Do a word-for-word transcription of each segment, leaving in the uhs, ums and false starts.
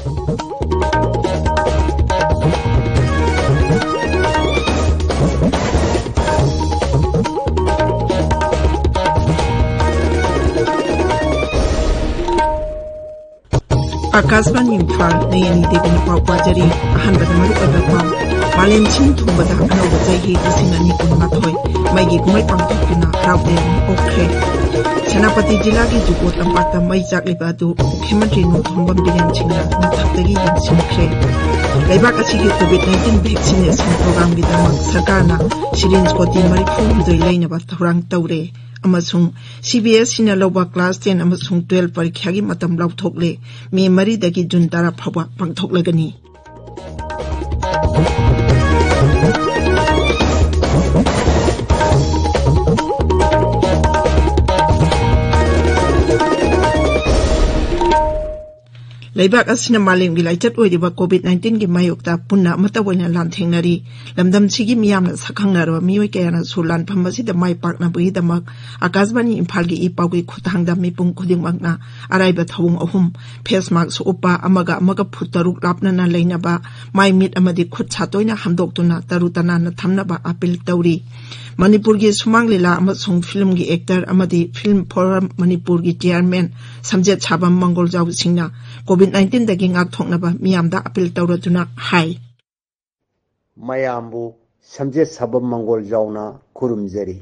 ꯑꯥꯀꯥꯁꯕꯥꯅꯤ ꯏꯝꯐꯥꯜ, ꯅꯌꯅꯤ ꯗꯦꯕꯤꯅ ꯄꯥꯎ ꯄꯥꯖꯔꯤ꯫ ꯑꯍꯥꯟꯕꯗ ꯃꯔꯨꯑꯣꯏꯕ ꯄꯥꯎ꯫ ꯃꯥꯂꯦꯝ ꯁꯤꯟ ꯊꯨꯡꯕꯗ ꯑꯅꯧꯕ ꯆꯍꯤ ꯂꯤꯁꯤꯡ ꯑꯅꯤ ꯀꯨꯟꯃꯥꯊꯣꯏ ꯃꯩꯒꯤ ꯀꯨꯝꯍꯩ ꯄꯥꯡꯊꯣꯛꯇꯨꯅ ꯍꯔꯥꯎ ꯇꯌꯥꯝꯅ ꯑꯣꯛꯈ꯭ꯔꯦ꯫ ꯁꯦꯅꯥꯄꯇꯤ ꯖꯤꯂꯥꯒꯤ ꯖꯨꯀꯣ ꯇꯝꯄꯥꯛꯇ ꯃꯩ ꯆꯥꯛꯂꯤꯕ ꯑꯗꯨ ꯃꯨꯈ꯭ꯌ ꯃꯟꯇ꯭ꯔꯤ ꯅꯣꯡꯊꯣꯝꯕꯝ ꯕꯤꯔꯦꯟ ꯁꯤꯡꯅ ꯃꯊꯛꯇꯒꯤ ꯌꯦꯡꯁꯤꯟꯈ꯭ꯔꯦ꯫ ꯂꯩꯕꯥꯛ ꯑꯁꯤꯒꯤ COVID nineteen vaccination programꯒꯤꯗꯃꯛ ꯁꯔꯀꯥꯔꯅ syringe ꯀꯣꯇꯤ ꯃꯔꯤꯐꯨ ꯍꯨꯝꯗꯣꯏ ꯂꯩꯅꯕ ꯊꯧꯔꯥꯡ ꯇꯧꯔꯦ꯫ ꯑꯃꯁꯨꯡ CBSEꯅ ꯂꯧꯕ class ten ꯑꯃꯁꯨꯡ twelve ꯄꯔꯤꯈ꯭ꯌꯥꯒꯤ ꯃꯇꯝ ꯂꯥꯎꯊꯣꯛꯂꯦ꯫ ꯃꯦ ꯃꯔꯤꯗꯒꯤ ꯖꯨꯟ ꯇꯔꯥ ꯐꯥꯎꯕ ꯄꯥꯡꯊꯣꯛꯂꯒꯅꯤ꯫ ꯂꯩꯕꯥꯛ ꯑꯁꯤꯅ ꯃꯥꯂꯦꯝꯒꯤ ꯂꯥꯏꯆꯠ ꯑꯣꯏꯔꯤꯕ COVID nineteenꯒꯤ ꯃꯥꯌꯣꯛꯇ ꯄꯨꯟꯅ ꯑꯃꯠꯇ ꯑꯣꯏꯅ ꯂꯥꯟꯊꯦꯡꯅꯔꯤ꯫ ꯂꯝꯗꯝꯁꯤꯒꯤ ꯃꯤꯌꯥꯝꯅ ꯁꯛꯈꯪꯅꯔꯕ ꯃꯤꯑꯣꯏ ꯀꯌꯥꯅꯁꯨ ꯂꯥꯟꯐꯝ ꯑꯁꯤꯗ ꯃꯥꯏ ꯄꯥꯛꯅꯕꯒꯤꯗꯃꯛ ꯑꯥꯀꯥꯁꯕꯥꯅꯤ ꯏꯝꯐꯥꯜꯒꯤ ꯏ ꯄꯥꯎꯒꯤ ꯈꯨꯠꯊꯥꯡꯗ ꯃꯤꯄꯨꯝ ꯈꯨꯗꯤꯡꯃꯛꯅ ꯑꯔꯥꯏꯕ ꯊꯧꯑꯣꯡ ꯑꯍꯨꯝ: face mask ꯎꯞꯄ, ꯑꯃꯒ ꯑꯃꯒ ꯐꯨꯠ ꯇꯔꯨꯛ ꯂꯥꯞꯅꯅ ꯂꯩꯅꯕ, ꯃꯥꯏ ꯃꯤꯠ ꯑꯃꯗꯤ ꯈꯨꯠ ꯁꯥ ꯇꯣꯏꯅ ꯍꯥꯝꯗꯣꯛꯇꯨꯅ ꯇꯔꯨ ꯇꯅꯥꯟꯅ ꯊꯝꯅꯕ ꯑꯥꯄꯤꯜ ꯇꯧꯔꯤ꯫ ꯃꯅꯤꯄꯨꯔꯒꯤ ꯁꯨꯃꯥꯡ ꯂꯤꯂꯥ ꯑꯃꯁꯨꯡ ꯐꯤꯂꯝꯒꯤ actor ꯑꯃꯗꯤ Film Forum ꯃꯅꯤꯄꯨꯔꯒꯤ chairman ꯁꯝꯖꯦꯠ ꯁꯥꯕꯝ ꯃꯪꯒꯣꯜꯖꯥꯎ ꯁꯤꯡꯅ COVID nineteenꯗꯒꯤ ꯉꯥꯛꯊꯣꯛꯅꯕ ꯃꯤꯌꯥꯝꯗ ꯑꯥꯄꯤꯜ ꯇꯧꯔꯗꯨꯅ ꯍꯥꯏ꯫ ꯃꯌꯥꯝꯕꯨ ꯁꯝꯖꯦꯠ ꯁꯥꯕꯝ ꯃꯪꯒꯣꯜꯖꯥꯎꯅ ꯈꯨꯔꯨꯝꯖꯔꯤ꯫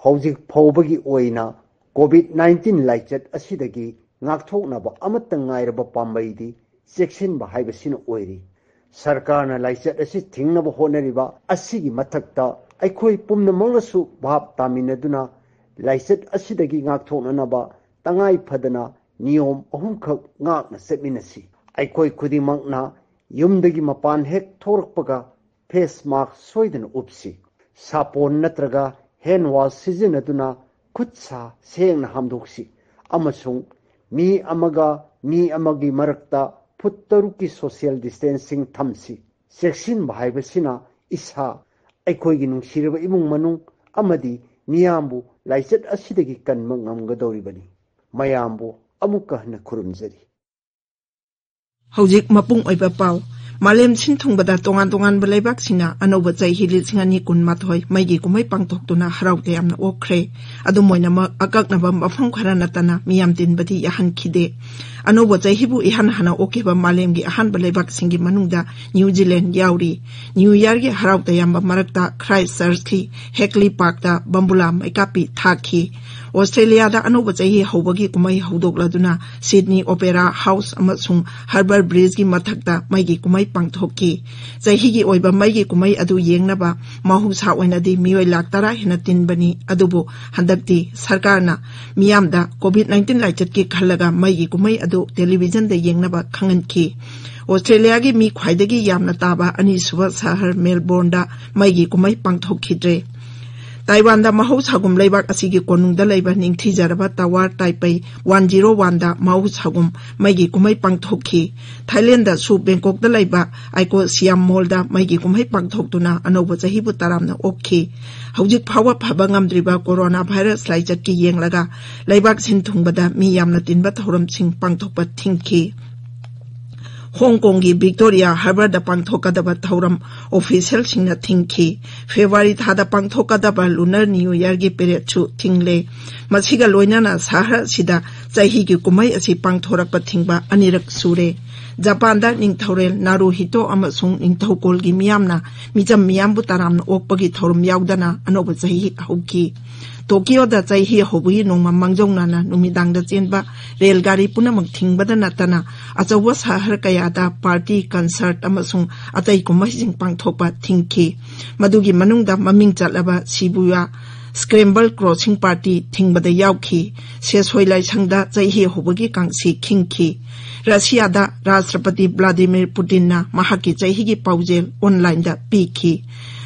ꯍꯧꯖꯤꯛ ꯐꯥꯎꯕꯒꯤ ꯑꯣꯏꯅ COVID nineteen ꯂꯥꯏꯆꯠ ꯑꯁꯤꯗꯒꯤ ꯉꯥꯛꯊꯣꯛꯅꯕ ꯑꯃꯠꯇ ꯉꯥꯏꯔꯕ ꯄꯥꯝꯕꯩꯗꯤ ꯆꯦꯛꯁꯤꯟꯕ ꯍꯥꯏꯕꯁꯤꯅ ꯑꯣꯏꯔꯤ꯫ ꯁꯔꯀꯥꯔꯅ ꯂꯥꯏꯆꯠ ꯑꯁꯤ ꯊꯤꯡꯅꯕ ꯍꯣꯠꯅꯔꯤꯕ ꯑꯁꯤꯒꯤ ꯃꯊꯛꯇ ꯑꯩꯈꯣꯏ ꯄꯨꯝꯅꯃꯛꯅꯁꯨ ꯚꯥꯞ ꯇꯥꯃꯤꯟꯅꯗꯨꯅ ꯂꯥꯏꯆꯠ ꯑꯁꯤꯗꯒꯤ ꯉꯥꯛꯊꯣꯛꯅꯅꯕ ꯇꯉꯥꯏ ꯐꯗꯅ ꯅꯤꯌꯣꯝ ꯑꯍꯨꯝꯈꯛ ꯉꯥꯛꯅ ꯆꯠꯃꯤꯟꯅꯁꯤ꯫ ꯑꯩꯈꯣꯏ ꯈꯨꯗꯤꯡꯃꯛꯅ ꯌꯨꯝꯗꯒꯤ ꯃꯄꯥꯟ ꯍꯦꯛ ꯊꯣꯔꯛꯄꯒ face mask ꯁꯣꯏꯗꯅ ꯎꯞꯁꯤ꯫ ꯁꯥꯄꯣꯟ ꯅꯠꯇ꯭ꯔꯒ hand wash ꯁꯤꯖꯤꯟꯅꯗꯨꯅ ꯈꯨꯠ ꯁꯥ ꯁꯦꯡꯅ ꯍꯥꯝꯗꯣꯛꯁꯤ ꯑꯃꯁꯨꯡ ꯃꯤ ꯑꯃꯒ ꯃꯤ ꯑꯃꯒꯤ ꯃꯔꯛꯇ ꯐꯨꯠ ꯇꯔꯨꯛꯀꯤ social distancing ꯊꯝꯁꯤ꯫ ꯆꯦꯛꯁꯤꯟꯕ ꯍꯥꯏꯕꯁꯤꯅ ꯏꯁꯥ, ꯑꯩꯈꯣꯏꯒꯤ ꯅꯨꯡꯁꯤꯔꯕ ꯏꯃꯨꯡ ꯃꯅꯨꯡ ꯑꯃꯗꯤ ꯃꯤꯌꯥꯝꯕꯨ ꯂꯥꯏꯆꯠ ꯑꯁꯤꯗꯒꯤ ꯀꯟꯕ ꯉꯝꯒꯗꯧꯔꯤꯕꯅꯤ꯫ ꯃꯌꯥꯝꯕꯨ ꯑꯃꯨꯛꯀ ꯍꯟꯅ ꯈꯨꯔꯨꯝꯖꯔꯤ꯫ ꯍꯧꯖꯤꯛ ꯃꯄꯨꯡ ꯑꯣꯏꯕ ꯄꯥꯎ꯫ ꯃꯥꯂꯦꯝ ꯁꯤꯟ ꯊꯨꯡꯕꯗ ꯇꯣꯉꯥꯟ ꯇꯣꯉꯥꯟꯕ ꯂꯩꯕꯥꯛꯁꯤꯡꯅ ꯑꯅꯧꯕ ꯆꯍꯤ ꯂꯤꯁꯤꯡ ꯑꯅꯤ ꯀꯨꯟꯃꯥꯊꯣꯏ ꯃꯩꯒꯤ ꯀꯨꯝꯍꯩ ꯄꯥꯡꯊꯣꯛꯇꯨꯅ ꯍꯔꯥꯎ ꯇꯌꯥꯝꯅ ꯑꯣꯛꯈ꯭ꯔꯦ꯫ ꯑꯗꯨꯝ ꯑꯣꯏꯅꯃꯛ, ꯑꯀꯛꯅꯕ ꯃꯐꯝ ꯈꯔ ꯅꯠꯇꯅ ꯃꯤꯌꯥꯝ ꯇꯤꯟꯕꯗꯤ ꯌꯥꯍꯟꯈꯤꯗꯦ꯫ ꯑꯅꯧꯕ ꯆꯍꯤꯕꯨ ꯏꯍꯥꯟ ꯍꯥꯟꯅ ꯑꯣꯛꯈꯤꯕ ꯃꯥꯂꯦꯝꯒꯤ ꯑꯍꯥꯟꯕ ꯂꯩꯕꯥꯛꯁꯤꯡꯒꯤ ꯃꯅꯨꯡꯗ ꯅ꯭ꯌꯨ ꯖꯤꯂꯦꯟ ꯌꯥꯎꯔꯤ꯫ ꯅ꯭ꯌꯨ ꯌꯔꯒꯤ ꯍꯔꯥꯎ ꯇꯌꯥꯝꯕ ꯃꯔꯛꯇ ꯈ꯭ꯔꯥꯏꯁ ꯆꯔꯆꯀꯤ ꯍꯦꯛꯂꯤ ꯄꯥꯔꯛꯇ ꯕꯝꯕꯨꯂꯥ ꯃꯩꯀꯥꯞꯄꯤ ꯊꯥꯈꯤ꯫ ꯑꯣꯁꯇ꯭ꯔꯦꯂꯤꯌꯥꯗ ꯑꯅꯧꯕ ꯆꯍꯤ ꯍꯧꯕꯒꯤ ꯀꯨꯝꯍꯩ ꯍꯧꯗꯣꯛꯂꯗꯨꯅ ꯁꯤꯗꯅꯤ ꯑꯣꯄꯦꯔꯥ ꯍꯥꯎꯁ ꯑꯃꯁꯨꯡ ꯍꯥꯔꯕꯔ ꯕ꯭ꯔꯤꯖꯀꯤ ꯃꯊꯛꯇ ꯃꯩꯒꯤ ꯀꯨꯝꯍꯩ ꯄꯥꯡꯊꯣꯛꯈꯤ꯫ ꯆꯍꯤꯒꯤ ꯑꯣꯏꯕ ꯃꯩꯒꯤ ꯀꯨꯝꯍꯩ ꯑꯗꯨ ꯌꯦꯡꯅꯕ ꯃꯍꯧꯁꯥ ꯑꯣꯏꯅꯗꯤ ꯃꯤꯑꯣꯏ ꯂꯥꯈ ꯇꯔꯥ ꯍꯦꯟꯅ ꯇꯤꯟꯕꯅꯤ, ꯑꯗꯨꯕꯨ ꯍꯟꯗꯛꯇꯤ ꯁꯔꯀꯥꯔꯅ ꯃꯤꯌꯥꯝꯗ ꯀꯣꯚꯤꯗ ꯅꯥꯏꯟꯇꯤꯟ ꯂꯥꯏꯆꯠꯀꯤ ꯈꯜꯂꯒ ꯃꯩꯒꯤ ꯀꯨꯝꯍꯩ ꯑꯗꯨ ꯇꯦꯂꯤꯚꯤꯖꯟꯗ ꯌꯦꯡꯅꯕ ꯈꯪꯍꯟꯈꯤ꯫ ꯑꯣꯁꯇ꯭ꯔꯦꯂꯤꯌꯥꯒꯤ ꯃꯤ ꯈ꯭ꯋꯥꯏꯗꯒꯤ ꯌꯥꯝꯅ ꯇꯥꯕ ꯑꯅꯤꯁꯨꯕ ꯁꯍꯔ ꯃꯦꯜꯕꯣꯔꯟꯗ ꯃꯩꯒꯤ ꯀꯨꯝꯍꯩ ꯄꯥꯡꯊꯣꯛꯈꯤꯗ꯭ꯔꯦ꯫ ꯇꯥꯏꯋꯥꯟꯗ ꯃꯍꯧꯁꯥꯒꯨꯝ ꯂꯩꯕꯥꯛ ꯑꯁꯤꯒꯤ ꯀꯣꯅꯨꯡꯗ ꯂꯩꯕ ꯅꯤꯡꯊꯤꯖꯔꯕ ꯇꯋꯥꯔ ꯇꯥꯏꯄꯩ ꯋꯥꯟ ꯖꯤꯔꯣ ꯋꯥꯟꯗ ꯃꯍꯧꯁꯥꯒꯨꯝ ꯃꯩꯒꯤ ꯀꯨꯝꯍꯩ ꯄꯥꯡꯊꯣꯛꯈꯤ꯫ ꯊꯥꯏꯂꯦꯟꯗꯁꯨ ꯕꯦꯡꯀꯣꯛꯇ ꯂꯩꯕ ꯑꯥꯏꯀꯣ ꯁꯤꯌꯥꯝ ꯃꯣꯜꯗ ꯃꯩꯒꯤ ꯀꯨꯝꯍꯩ ꯄꯥꯡꯊꯣꯛꯇꯨꯅ ꯑꯅꯧꯕ ꯆꯍꯤꯕꯨ ꯇꯔꯥꯝꯅ ꯑꯣꯛꯈꯤ꯫ ꯍꯧꯖꯤꯛ ꯐꯥꯎꯕ ꯐꯕ ꯉꯝꯗ꯭ꯔꯤꯕ ꯀꯣꯔꯣꯅꯥ ꯚꯥꯏꯔꯁ ꯂꯥꯏꯆꯠꯀꯤ ꯌꯦꯡꯂꯒ ꯂꯩꯕꯥꯛ ꯁꯤꯟ ꯊꯨꯡꯕꯗ ꯃꯤ ꯌꯥꯝꯅ ꯇꯤꯟꯕ ꯊꯧꯔꯝꯁꯤꯡ ꯄꯥꯡꯊꯣꯛꯄ ꯊꯤꯡꯈꯤ꯫ ꯍꯣꯡ ꯀꯣꯡꯒꯤ ꯚꯤꯛꯇꯣꯔꯤꯌꯥ ꯍꯥꯔꯕꯔꯗ ꯄꯥꯡꯊꯣꯛꯀꯗꯕ ꯊꯧꯔꯝ ꯑꯣꯐꯤꯁꯤꯌꯦꯜꯁꯤꯡꯅ ꯊꯤꯡꯈꯤ꯫ ꯐꯦꯕ꯭ꯔꯨꯋꯥꯔꯤ ꯊꯥꯗ ꯄꯥꯡꯊꯣꯛꯀꯗꯕ ꯂꯨꯅꯔ ꯅ꯭ꯌꯨ ꯌꯔꯒꯤ ꯄꯦꯔꯦꯗꯁꯨ ꯊꯤꯡꯂꯦ꯫ ꯃꯁꯤꯒ ꯂꯣꯏꯅꯅ ꯁꯍꯔ ꯑꯁꯤꯗ ꯆꯍꯤꯒꯤ ꯀꯨꯝꯍꯩ ꯑꯁꯤ ꯄꯥꯡꯊꯣꯔꯛꯄ ꯊꯤꯡꯕ ꯑꯅꯤꯔꯛ ꯁꯨꯔꯦ꯫ ꯖꯄꯥꯟꯗ ꯅꯤꯡꯊꯧꯔꯦꯜ ꯅꯥꯔꯨꯍꯤꯇꯣ ꯑꯃꯁꯨꯡ ꯅꯤꯡꯊꯧꯀꯣꯜꯒꯤ ꯃꯤꯌꯥꯝꯅ ꯃꯤꯆꯝ ꯃꯤꯌꯥꯝꯕꯨ ꯇꯔꯥꯝꯅ ꯑꯣꯛꯄꯒꯤ ꯊꯧꯔꯝ ꯌꯥꯎꯗꯅ ꯑꯅꯧꯕ ꯆꯍꯤ ꯍꯧꯈꯤ꯫ ꯇꯣꯀꯤꯌꯣꯗ ꯆꯍꯤ ꯍꯧꯕꯒꯤ ꯅꯣꯡꯃ ꯃꯥꯡꯖꯧꯅꯅ ꯅꯨꯃꯤꯗꯥꯡꯗ ꯆꯦꯟꯕ ꯔꯦꯜ ꯒꯥꯔꯤ ꯄꯨꯝꯅꯃꯛ ꯊꯤꯡꯕꯗ ꯅꯠꯇꯅ ꯑꯆꯧꯕ ꯁꯍꯔ ꯀꯌꯥꯗ ꯄꯥꯔꯇꯤ, ꯀꯟꯁꯔꯠ ꯑꯃꯁꯨꯡ ꯑꯇꯩ ꯀꯨꯝꯍꯩꯁꯤꯡ ꯄꯥꯡꯊꯣꯛꯄ ꯊꯤꯡꯈꯤ꯫ ꯃꯗꯨꯒꯤ ꯃꯅꯨꯡꯗ ꯃꯃꯤꯡ ꯆꯠꯂꯕ ꯁꯤꯕꯨꯌꯥ ꯁ꯭ꯀ꯭ꯔꯦꯝꯕꯜ ꯀ꯭ꯔꯣꯁꯤꯡ ꯄꯥꯔꯇꯤ ꯊꯤꯡꯕꯗ ꯌꯥꯎꯈꯤ꯫ ꯁꯦꯁꯣꯏ ꯂꯥꯏꯁꯪꯗ ꯆꯍꯤ ꯍꯧꯕꯒꯤ ꯀꯥꯡꯁꯤ ꯈꯤꯡꯈꯤ꯫ ꯔꯁꯤꯌꯥꯗ ꯔꯥꯁꯇ꯭ꯔꯄꯇꯤ ꯚ꯭ꯂꯥꯗꯤꯃꯤꯔ ꯄꯨꯇꯤꯟꯅ ꯃꯍꯥꯛꯀꯤ ꯆꯍꯤꯒꯤ ꯄꯥꯎꯖꯦꯜ ꯑꯣꯟꯂꯥꯏꯟꯗ ꯄꯤꯈꯤ꯫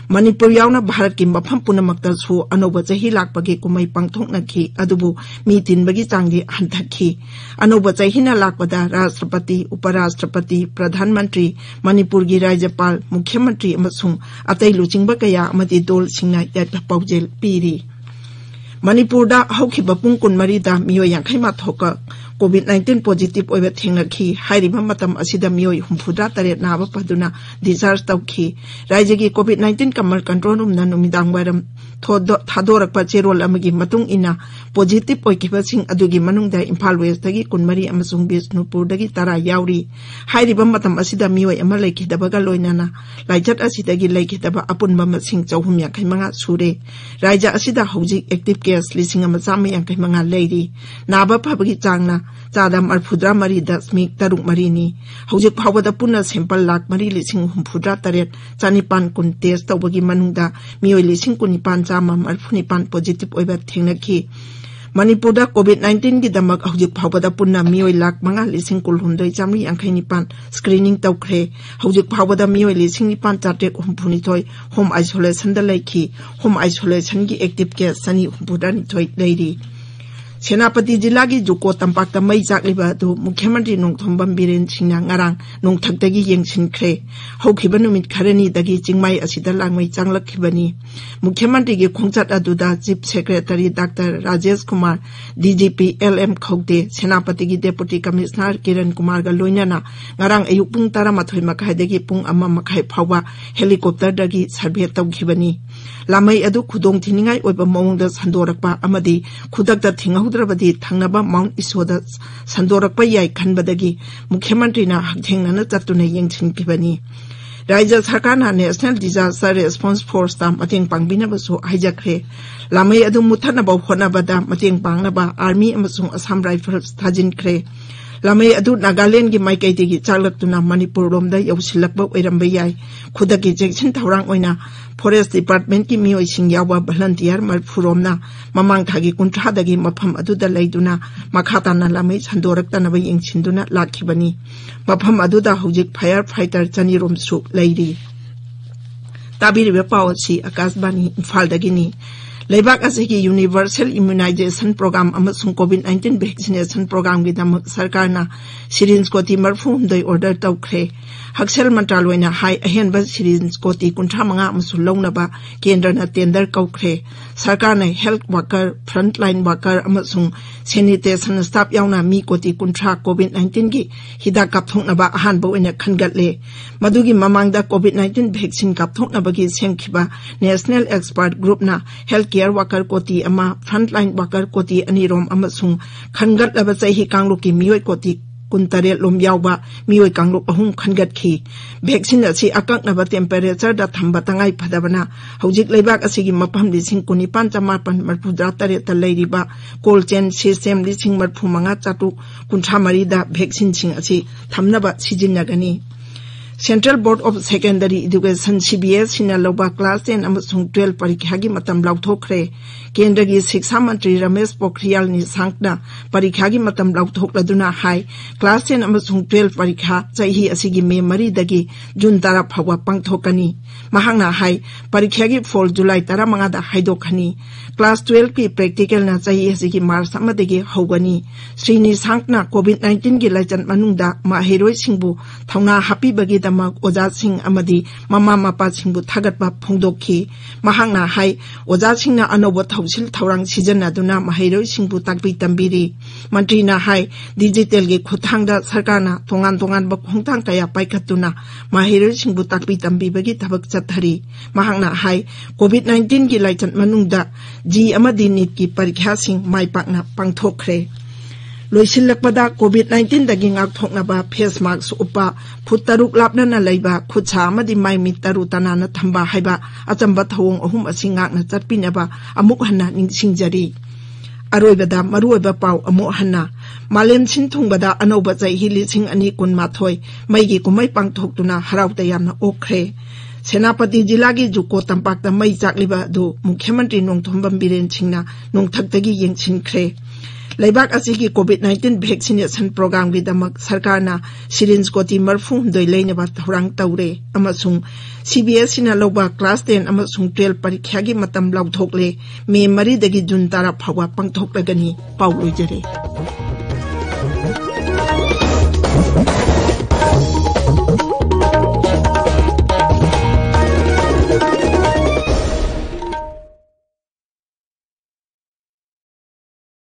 ꯃꯅꯤꯄꯨꯔ ꯌꯥꯎꯅ ꯚꯥꯔꯠꯀꯤ ꯃꯐꯝ ꯄꯨꯝꯅꯃꯛꯇꯁꯨ ꯑꯅꯧꯕ ꯆꯍꯤ ꯂꯥꯛꯄꯒꯤ ꯀꯨꯝꯍꯩ ꯄꯥꯡꯊꯣꯛꯅꯈꯤ, ꯑꯗꯨꯕꯨ ꯃꯤ ꯇꯤꯟꯕꯒꯤ ꯆꯥꯡꯗꯤ ꯍꯟꯊꯈꯤ꯫ ꯑꯅꯧꯕ ꯆꯍꯤꯅ ꯂꯥꯛꯄꯗ ꯔꯥꯁꯇ꯭ꯔꯄꯇꯤ, ꯎꯄꯔꯥꯁꯇ꯭ꯔꯄꯇꯤ, ꯄ꯭ꯔꯙꯥꯟ ꯃꯟꯇ꯭ꯔꯤ, ꯃꯅꯤꯄꯨꯔꯒꯤ ꯔꯥꯖ꯭ꯌꯄꯥꯜ, ꯃꯨꯈ꯭ꯌ ꯃꯟꯇ꯭ꯔꯤ ꯑꯃꯁꯨꯡ ꯑꯇꯩ ꯂꯨꯆꯤꯡꯕ ꯀꯌꯥ ꯑꯃꯗꯤ ꯗꯣꯜꯁꯤꯡꯅ ꯌꯥꯏꯐ ꯄꯥꯎꯖꯦꯜ ꯄꯤꯔꯤ꯫ ꯃꯅꯤꯄꯨꯔꯗ ꯍꯧꯈꯤꯕ ꯄꯨꯡ ꯀꯨꯟꯃꯔꯤꯗ ꯃꯤꯑꯣꯏ ꯌꯥꯡꯈꯩ ꯃꯥꯊꯣꯛꯀ COVID nineteen positive ꯑꯣꯏꯕ ꯊꯦꯡꯅꯈꯤ꯫ ꯍꯥꯏꯔꯤꯕ ꯃꯇꯝ ꯑꯁꯤꯗ ꯃꯤꯑꯣꯏ ꯍꯨꯝꯐꯨꯇꯔꯥ ꯇꯔꯦꯠ ꯅꯥꯕ ꯐꯗꯨꯅ discharge ꯇꯧꯈꯤ꯫ ꯔꯥꯏꯖ꯭ꯌꯒꯤ COVID nineteen ꯀꯃꯜ control roomꯅ ꯅꯨꯃꯤꯗꯥꯡ ꯋꯥꯏꯔꯝ ꯊꯣꯗꯣ-, ꯊꯥꯗꯣꯔꯛꯄ ꯆꯦꯔꯣꯜ ꯑꯃꯒꯤ ꯃꯇꯨꯡ ꯏꯟꯅ, positive ꯑꯣꯏꯈꯤꯕꯁꯤꯡ ꯑꯗꯨꯒꯤ ꯃꯅꯨꯡꯗ ꯏꯝꯐꯥꯜ Westꯇꯒꯤ ꯀꯨꯟꯃꯔꯤ ꯑꯃꯁꯨꯡ ꯕꯤꯁꯅꯨꯄꯨꯔꯗꯒꯤ ꯇꯔꯥ ꯌꯥꯎꯔꯤ꯫ ꯍꯥꯏꯔꯤꯕ ꯃꯇꯝ ꯑꯁꯤꯗ ꯃꯤꯑꯣꯏ ꯑꯃ ꯂꯩꯈꯤꯗꯕꯒ ꯂꯣꯏꯅꯅ ꯂꯥꯏꯆꯠ ꯑꯁꯤꯗꯒꯤ ꯂꯩꯈꯤꯗꯕ ꯑꯄꯨꯟꯕ ꯃꯁꯤꯡ ꯆꯍꯨꯝ ꯌꯥꯡꯈꯩ ꯃꯉꯥ ꯁꯨꯔꯦ꯫ ꯔꯥꯏꯖ꯭ꯌ ꯑꯁꯤꯗ ꯍꯧꯖꯤꯛ active case ꯂꯤꯁꯤꯡ ꯑꯃ ꯆꯥꯝꯃ ꯌꯥꯡꯈꯩ ꯃꯉꯥ ꯂꯩꯔꯤ꯫ ꯅꯥꯕ ꯐꯕꯒꯤ ꯆꯥꯡꯅ ꯆꯥꯗ ꯃꯔꯤꯐꯨꯇꯔꯥ ꯃꯔꯤ ꯗꯁꯃꯤꯛ ꯇꯔꯨꯛ ꯃꯔꯤꯅꯤ꯫ ꯍꯧꯖꯤꯛ ꯐꯥꯎꯕꯗ ꯄꯨꯟꯅ sample ꯂꯥꯈ ꯃꯔꯤ ꯂꯤꯁꯤꯡ ꯍꯨꯝꯐꯨꯇꯔꯥ ꯇꯔꯦꯠ ꯆꯥꯅꯤꯄꯥꯟ ꯀꯨꯟ test ꯇꯧꯕꯒꯤ ꯃꯅꯨꯡꯗ ꯃꯤꯑꯣꯏ ꯂꯤꯁꯤꯡ ꯀꯨꯟꯅꯤꯄꯥꯟ ꯆꯥꯝꯃ ꯃꯔꯤꯐꯨꯅꯤꯄꯥꯟ positive ꯑꯣꯏꯕ ꯊꯦꯡꯅꯈꯤ꯫ ꯃꯅꯤꯄꯨꯔꯗ COVID nineteenꯒꯤꯗꯃꯛ ꯍꯧꯖꯤꯛ ꯐꯥꯎꯕꯗ ꯄꯨꯟꯅ ꯃꯤꯑꯣꯏ ꯂꯥꯈ ꯃꯉꯥ ꯂꯤꯁꯤꯡ ꯀꯨꯟꯍꯨꯝꯗꯣꯏ ꯆꯥꯃꯔꯤ ꯌꯥꯡꯈꯩ ꯅꯤꯄꯥꯟ screening ꯇꯧꯈ꯭ꯔꯦ꯫ ꯍꯧꯖꯤꯛ ꯐꯥꯎꯕꯗ ꯃꯤꯑꯣꯏ ꯂꯤꯁꯤꯡ ꯅꯤꯄꯥꯟ ꯆꯥꯇ꯭ꯔꯦꯠ ꯍꯨꯝꯐꯨꯅꯤꯊꯣꯏ home isolationꯗ ꯂꯩꯈꯤ꯫ Home isolationꯒꯤ active case ꯆꯅꯤ ꯍꯨꯝꯐꯨꯇꯔꯥꯅꯤꯊꯣꯏ ꯂꯩꯔꯤ꯫ ꯁꯦꯅꯥꯄꯇꯤ ꯖꯤꯂꯥꯒꯤ ꯖꯨꯀꯣ ꯇꯝꯄꯥꯛꯇ ꯃꯩ ꯆꯥꯛꯂꯤꯕ ꯑꯗꯨ ꯃꯨꯈ꯭ꯌ ꯃꯟꯇ꯭ꯔꯤ ꯅꯣꯡꯊꯣꯝꯕꯝ ꯕꯤꯔꯦꯟ ꯁꯤꯡꯅ ꯉꯔꯥꯡ ꯅꯣꯡꯊꯛꯇꯒꯤ ꯌꯦꯡꯁꯤꯟꯈ꯭ꯔꯦ꯫ ꯍꯧꯈꯤꯕ ꯅꯨꯃꯤꯠ ꯈꯔꯅꯤꯗꯒꯤ ꯆꯤꯡꯃꯥꯏ ꯑꯁꯤꯗ ꯂꯥꯡꯃꯩ ꯆꯥꯛꯂꯛꯈꯤꯕꯅꯤ꯫ ꯃꯨꯈ꯭ꯌ ꯃꯟꯇ꯭ꯔꯤꯒꯤ ꯈꯣꯡꯆꯠ ꯑꯗꯨꯗ Chief Secretary doctor Rajesh Kumar, DGP LM Khaute, ꯁꯦꯅꯥꯄꯇꯤꯒꯤ Deputy Commissioner ꯀꯤꯔꯟ ꯀꯨꯃꯥꯔꯒ ꯂꯣꯏꯅꯅ ꯉꯔꯥꯡ ꯑꯌꯨꯛ ꯄꯨꯡ ꯇꯔꯥꯃꯥꯊꯣꯏ ꯃꯈꯥꯏꯗꯒꯤ ꯄꯨꯡ ꯑꯃ ꯃꯈꯥꯏ ꯐꯥꯎꯕ helicopterꯗꯒꯤ survey ꯇꯧꯈꯤꯕꯅꯤ꯫ ꯂꯥꯃꯩ ꯑꯗꯨ ꯈꯨꯗꯣꯡ ꯊꯤꯅꯤꯡꯉꯥꯏ ꯑꯣꯏꯕ ꯃꯑꯣꯡꯗ ꯁꯟꯗꯣꯔꯛꯄ ꯑꯃꯗꯤ ꯈꯨꯗꯛꯇ ꯊꯤꯡꯍꯧꯗ꯭ꯔꯕꯗꯤ ꯊꯪꯅꯕ Mount Isoꯗ ꯁꯟꯗꯣꯔꯛꯄ ꯌꯥꯏ ꯈꯟꯕꯗꯒꯤ ꯃꯨꯈ꯭ꯌ ꯃꯟꯇ꯭ꯔꯤꯅ ꯍꯛꯊꯦꯡꯅꯅ ꯆꯠꯇꯨꯅ ꯌꯦꯡꯁꯤꯟꯈꯤꯕꯅꯤ꯫ ꯔꯥꯏꯖ꯭ꯌ ꯁꯔꯀꯥꯔꯅ National Disaster Response Forceꯇ ꯃꯇꯦꯡ ꯄꯥꯡꯕꯤꯅꯕꯁꯨ ꯍꯥꯏꯖꯈ꯭ꯔꯦ꯫ ꯂꯥꯃꯩ ꯑꯗꯨ ꯃꯨꯠꯊꯠꯅꯕ ꯍꯣꯠꯅꯕꯗ ꯃꯇꯦꯡ ꯄꯥꯡꯅꯕ Army ꯑꯃꯁꯨꯡ Assam Rifles ꯊꯥꯖꯤꯟꯈ꯭ꯔꯦ꯫ ꯂꯥꯃꯩ ꯑꯗꯨ ꯅꯥꯒꯥꯂꯦꯟꯗꯒꯤ ꯃꯥꯏꯀꯩꯗꯒꯤ ꯆꯥꯛꯂꯛꯇꯨꯅ ꯃꯅꯤꯄꯨꯔ ꯂꯣꯝꯗ ꯌꯧꯁꯤꯜꯂꯛꯄ ꯑꯣꯏꯔꯝꯕ ꯌꯥꯏ꯫ ꯈꯨꯗꯛꯀꯤ ꯆꯦꯛꯁꯤꯟ ꯊꯧꯔꯥꯡ ꯑꯣꯏꯅ Forest Departmentꯀꯤ ꯃꯤꯑꯣꯏꯁꯤꯡ ꯌꯥꯎꯕ volunteer ꯃꯔꯤꯐꯨ ꯔꯣꯝꯅ ꯃꯃꯥꯡ ꯊꯥꯒꯤ ꯀꯨꯟꯊ꯭ꯔꯥꯗꯒꯤ ꯃꯐꯝ ꯑꯗꯨꯗ ꯂꯩꯗꯨꯅ ꯃꯈꯥ ꯇꯥꯅ ꯂꯥꯃꯩ ꯁꯟꯗꯣꯔꯛꯇꯅꯕ ꯌꯦꯡꯁꯤꯟꯗꯨꯅ ꯂꯥꯛꯈꯤꯕꯅꯤ꯫ ꯃꯐꯝ ꯑꯗꯨꯗ ꯍꯧꯖꯤꯛ fire fighter ꯆꯅꯤ ꯔꯣꯝꯁꯨ ꯂꯩꯔꯤ꯫ ꯇꯥꯕꯤꯔꯤꯕ ꯄꯥꯎ ꯑꯁꯤ ꯑꯀꯥꯁꯕꯥꯅꯤ ꯏꯝꯐꯥꯜꯗꯒꯤꯅꯤ꯫ ꯂꯩꯕꯥꯛ ꯑꯁꯤꯒꯤ Universal Immunization Program ꯑꯃꯁꯨꯡ COVID nineteen vaccination programꯒꯤꯗꯃꯛ ꯁꯔꯀꯥꯔꯅ syringe ꯀꯣꯇꯤ ꯃꯔꯤꯐꯨ ꯍꯨꯝꯗꯣꯏ order ꯇꯧꯈ꯭ꯔꯦ꯫ ꯍꯛꯁꯦꯜ ꯃꯟꯇ꯭ꯔꯥꯂꯣꯏꯅ ꯍꯥꯏ, ꯑꯍꯦꯟꯕ syringe ꯀꯣꯇꯤ ꯀꯨꯟꯊ꯭ꯔꯥ ꯃꯉꯥ ꯑꯃꯁꯨ ꯂꯧꯅꯕ ꯀꯦꯟꯗ꯭ꯔꯅ tender ꯀꯧꯈ꯭ꯔꯦ꯫ ꯁꯔꯀꯥꯔꯅ health worker, frontline worker ꯑꯃꯁꯨꯡ sanitation staff ꯌꯥꯎꯅ ꯃꯤ ꯀꯣꯇꯤ ꯀꯨꯟꯊ꯭ꯔꯥ COVID nineteen ꯒꯤ ꯍꯤꯗꯥꯛ ꯀꯥꯞꯊꯣꯛꯅꯕ ꯑꯍꯥꯟꯕ ꯑꯣꯏꯅ ꯈꯟꯒꯠꯂꯦ꯫ ꯃꯗꯨꯒꯤ ꯃꯃꯥꯡꯗ COVID nineteen vaccine ꯀꯥꯞꯊꯣꯛꯅꯕꯒꯤ ꯁꯦꯝꯈꯤꯕ National Expert Group ꯅ health care worker ꯀꯣꯇꯤ ꯑꯃ, frontline worker ꯀꯣꯇꯤ ꯑꯅꯤꯔꯣꯝ ꯑꯃꯁꯨꯡ ꯈꯟꯒꯠꯂꯕ ꯆꯍꯤ ꯀꯥꯡꯂꯨꯞꯀꯤ ꯃꯤꯑꯣꯏ ꯀꯣꯇꯤ ꯀꯨꯟꯇꯔꯦꯠ ꯂꯣꯝ ꯌꯥꯎꯕ ꯃꯤꯑꯣꯏ ꯀꯥꯡꯂꯨꯞ ꯑꯍꯨꯝ ꯈꯟꯒꯠꯈꯤ꯫ Vaccine ꯑꯁꯤ ꯑꯀꯛꯅꯕ temperatureꯗ ꯊꯝꯕ ꯇꯉꯥꯏ ꯐꯗꯕꯅ ꯍꯧꯖꯤꯛ ꯂꯩꯕꯥꯛ ꯑꯁꯤꯒꯤ ꯃꯐꯝ ꯂꯤꯁꯤꯡ ꯀꯨꯟꯅꯤꯄꯥꯟ ꯆꯃꯥꯄꯟ ꯃꯔꯤꯐꯨꯇꯔꯦꯠꯇ ꯂꯩꯔꯤꯕ cold chain system ꯂꯤꯁꯤꯡ ꯃꯔꯤꯐꯨꯃꯉꯥ ꯆꯥꯇ꯭ꯔꯨꯛ ꯀꯨꯟꯊ꯭ꯔꯥ ꯃꯔꯤꯗ vaccine ꯁꯤꯡ ꯑꯁꯤ ꯊꯝꯅꯕ ꯁꯤꯖꯤꯟꯅꯒꯅꯤ꯫ Central Board of Secondary Education, CBSE ꯅ ꯂꯧꯕ class ten ꯑꯃꯁꯨꯡ twelve ꯄꯔꯤꯈ꯭ꯌꯥꯒꯤ ꯃꯇꯝ ꯂꯥꯎꯊꯣꯛꯈ꯭ꯔꯦ꯫ ꯀꯦꯟꯗ꯭ꯔꯒꯤ ꯁꯤꯛꯁꯥ ꯃꯟꯇ꯭ꯔꯤ ꯔꯃꯦꯁ ꯄꯣꯈ꯭ꯔꯤꯌꯥꯜ ꯅꯤꯁꯥꯡꯛꯅ ꯄꯔꯤꯈ꯭ꯌꯥꯒꯤ ꯃꯇꯝ ꯂꯥꯎꯊꯣꯛꯂꯗꯨꯅ ꯍꯥꯏ, class ten ꯑꯃꯁꯨꯡ twelve ꯄꯔꯤꯈ꯭ꯌꯥ ꯆꯍꯤ ꯑꯁꯤꯒꯤ ꯃꯦ ꯃꯔꯤꯗꯒꯤ ꯖꯨꯟ ꯇꯔꯥ ꯐꯥꯎꯕ ꯄꯥꯡꯊꯣꯛꯀꯅꯤ꯫ ꯃꯍꯥꯛꯅ ꯍꯥꯏ, ꯄꯔꯤꯈ꯭ꯌꯥꯒꯤ ꯐꯣꯜ ꯖꯨꯂꯥꯏ ꯇꯔꯥꯃꯉꯥꯗ ꯍꯥꯏꯗꯣꯛꯀꯅꯤ꯫ Class twelve ꯀꯤ practical ꯅ ꯆꯍꯤ ꯑꯁꯤꯒꯤ ꯃꯥꯔꯆ ꯑꯃꯗꯒꯤ ꯍꯧꯒꯅꯤ꯫ ꯁ꯭ꯔꯤ ꯅꯤꯁꯥꯡꯛꯅ COVID nineteen ꯒꯤ ꯂꯥꯏꯆꯠ ꯃꯅꯨꯡꯗ ꯃꯍꯩꯔꯣꯏꯁꯤꯡꯕꯨ ꯊꯧꯅꯥ ꯍꯥꯞꯄꯤꯕꯒꯤꯗꯃꯛ ꯑꯣꯖꯥꯁꯤꯡ ꯑꯃꯗꯤ ꯃꯃꯥ ꯃꯄꯥꯁꯤꯡꯕꯨ ꯊꯥꯒꯠꯄ ꯐꯣꯡꯗꯣꯛꯈꯤ꯫ ꯃꯍꯥꯛꯅ ꯍꯥꯏ, ꯑꯣꯖꯥꯁꯤꯡꯅ ꯑꯅꯧꯕ ꯊꯧꯁꯤꯜ ꯊꯧꯔꯥꯡ ꯁꯤꯖꯤꯟꯅꯗꯨꯅ ꯃꯍꯩꯔꯣꯏꯁꯤꯡꯕꯨ ꯇꯥꯛꯄꯤ ꯇꯝꯕꯤꯔꯤ꯫ ꯃꯟꯇ꯭ꯔꯤꯅ ꯍꯥꯏ, digital ꯒꯤ ꯈꯨꯠꯊꯥꯡꯗ ꯁꯔꯀꯥꯔꯅ ꯇꯣꯉꯥꯟ ꯇꯣꯉꯥꯟꯕ ꯈꯣꯡꯊꯥꯡ ꯀꯌꯥ ꯄꯥꯏꯈꯠꯇꯨꯅ ꯃꯍꯩꯔꯣꯏꯁꯤꯡꯕꯨ ꯇꯥꯛꯄꯤ ꯇꯝꯕꯤꯕꯒꯤ ꯊꯕꯛ ꯆꯠꯊꯔꯤ꯫ ꯃꯍꯥꯛꯅ ꯍꯥꯏ, COVID nineteen ꯒꯤ ꯂꯥꯏꯆꯠ ꯃꯅꯨꯡꯗ JEE ꯑꯃꯗꯤ NEET ꯀꯤ ꯄꯔꯤꯈ꯭ꯌꯥꯁꯤꯡ ꯃꯥꯏ ꯄꯥꯛꯅ ꯄꯥꯡꯊꯣꯛꯈ꯭ꯔꯦ꯫ ꯂꯣꯏꯁꯤꯜꯂꯛꯄꯗ, COVID nineteen ꯗꯒꯤ ꯉꯥꯛꯊꯣꯛꯅꯕ face mask ꯎꯞꯄ, ꯐꯨꯠ ꯇꯔꯨꯛ ꯂꯥꯞꯅꯅ ꯂꯩꯕ, ꯈꯨꯠ ꯁꯥ ꯑꯃꯗꯤ ꯃꯥꯏ ꯃꯤꯠ ꯇꯔꯨ ꯇꯅꯥꯟꯅ ꯊꯝꯕ ꯍꯥꯏꯕ ꯑꯆꯝꯕ ꯊꯧꯑꯣꯡ ꯑꯍꯨꯝ ꯑꯁꯤ ꯉꯥꯛꯅ ꯆꯠꯄꯤꯅꯕ ꯑꯃꯨꯛ ꯍꯟꯅ ꯅꯤꯡꯁꯤꯡꯖꯔꯤ꯫ ꯑꯔꯣꯏꯕꯗ ꯃꯔꯨꯑꯣꯏꯕ ꯄꯥꯎ ꯑꯃꯨꯛ ꯍꯟꯅ꯫ ꯃꯥꯂꯦꯝ ꯁꯤꯟ ꯊꯨꯡꯕꯗ ꯑꯅꯧꯕ ꯆꯍꯤ ꯂꯤꯁꯤꯡ ꯑꯅꯤ ꯀꯨꯟꯃꯥꯊꯣꯏ ꯃꯩꯒꯤ ꯀꯨꯝꯍꯩ ꯄꯥꯡꯊꯣꯛꯇꯨꯅ ꯍꯔꯥꯎ ꯇꯌꯥꯝꯅ ꯑꯣꯛꯈ꯭ꯔꯦ꯫ ꯁꯦꯅꯥꯄꯇꯤ ꯖꯤꯂꯥꯒꯤ ꯖꯨꯀꯣ ꯇꯝꯄꯥꯛꯇ ꯃꯩ ꯆꯥꯛꯂꯤꯕ ꯑꯗꯨ ꯃꯨꯈ꯭ꯌ ꯃꯟꯇ꯭ꯔꯤ ꯅꯣꯡꯊꯣꯝꯕꯝ ꯕꯤꯔꯦꯟ ꯁꯤꯡꯅ ꯅꯣꯡꯊꯛꯇꯒꯤ ꯌꯦꯡꯁꯤꯟꯈ꯭ꯔꯦ꯫ ꯂꯩꯕꯥꯛ ꯑꯁꯤꯒꯤ COVID nineteen vaccination program ꯒꯤꯗꯃꯛ ꯁꯔꯀꯥꯔꯅ syringe ꯀꯣꯇꯤ ꯃꯔꯤꯐꯨꯍꯨꯝꯗꯣꯏ ꯂꯩꯅꯕ ꯊꯧꯔꯥꯡ ꯇꯧꯔꯦ ꯑꯃꯁꯨꯡ CBSE ꯅ ꯂꯧꯕ class ten ꯑꯃꯁꯨꯡ twelve ꯄꯔꯤꯈ꯭ꯌꯥꯒꯤ ꯃꯇꯝ ꯂꯥꯎꯊꯣꯛꯂꯦ꯫ ꯃꯦ ꯃꯔꯤꯗꯒꯤ ꯖꯨꯟ ꯇꯔꯥ ꯐꯥꯎꯕ ꯄꯥꯡꯊꯣꯛꯂꯒꯅꯤ꯫ ꯄꯥꯎ ꯂꯣꯏꯖꯔꯦ꯫